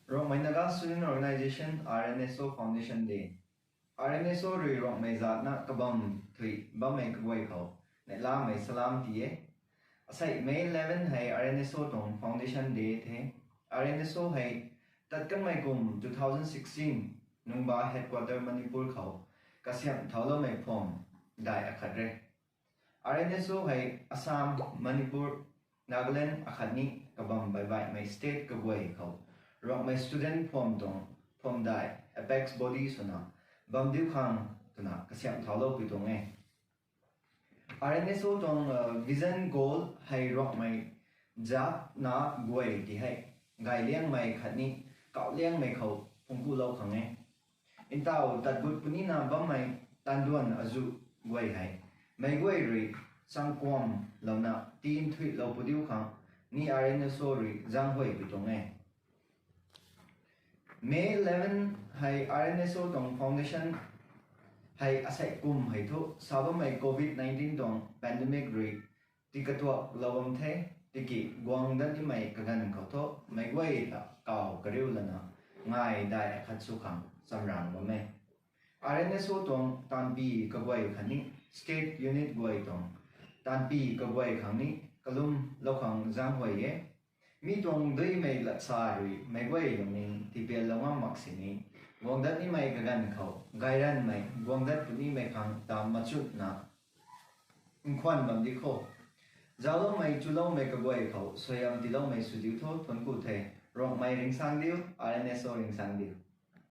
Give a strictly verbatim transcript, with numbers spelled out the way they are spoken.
Rongmei Naga Student Organisation, R N S O Foundation Day. R N S O rui Rongmei zaatna kabam thui bammei kaguay khou neihlamei salam ti e. Asei May eleven hei R N S O tuang Foundation Day the. R N S O hei tat kanmei kum two thousand sixteen Nungba Headquarter Manipur khou kasiamh thauloumei phom dai akhat re. R N S O hei Assam, Manipur, Nagaland akhatni kabam baibaihmei state kaguay khou Rongmei student phom tuang phom dai apex body swna bam diu khang twna kasiamh thauloupui tuang e. R N S O tuang vision goal hei Rongmei zaatna guay ti hei gayliangmei khatni kauhliangmei khou phungkulou khang e. Ntaw tat gut punina bammei tanduan azuh guay hei meic guay rui sangkuamlouna tin thuilou pu diu khang ni R N S O rui zaenghuay pui tuang e. May eleven hei R N S O tuang foundation hei asei kum hei thu sa bammei covid nineteen tuang pandemic rui tikatuaklou bam the. Tiki guang dat nimei kaganv khou thu meic guay ta kaw kariu lana ngai dai akhat sw khang chamrang bam e. R N S O tuang taanvpi kaguay khatni state unit guay tuang taanvpi kaguay khang ni kalumlou khang zaenghuay e. Mi tuang duimei latsa rui meic guay lungning tipiallou ngam mak sini guang dat nimei kaganv khou gayranmei guang dat punimei khang ta machutna nkhwan bam di kho. Zauloumei chuloumei kaguay khou suaihiam tiiloumei sw diu thu thuanc ku the. Rongmei ringcsaeng diu, R N S O ringcsaeng diu.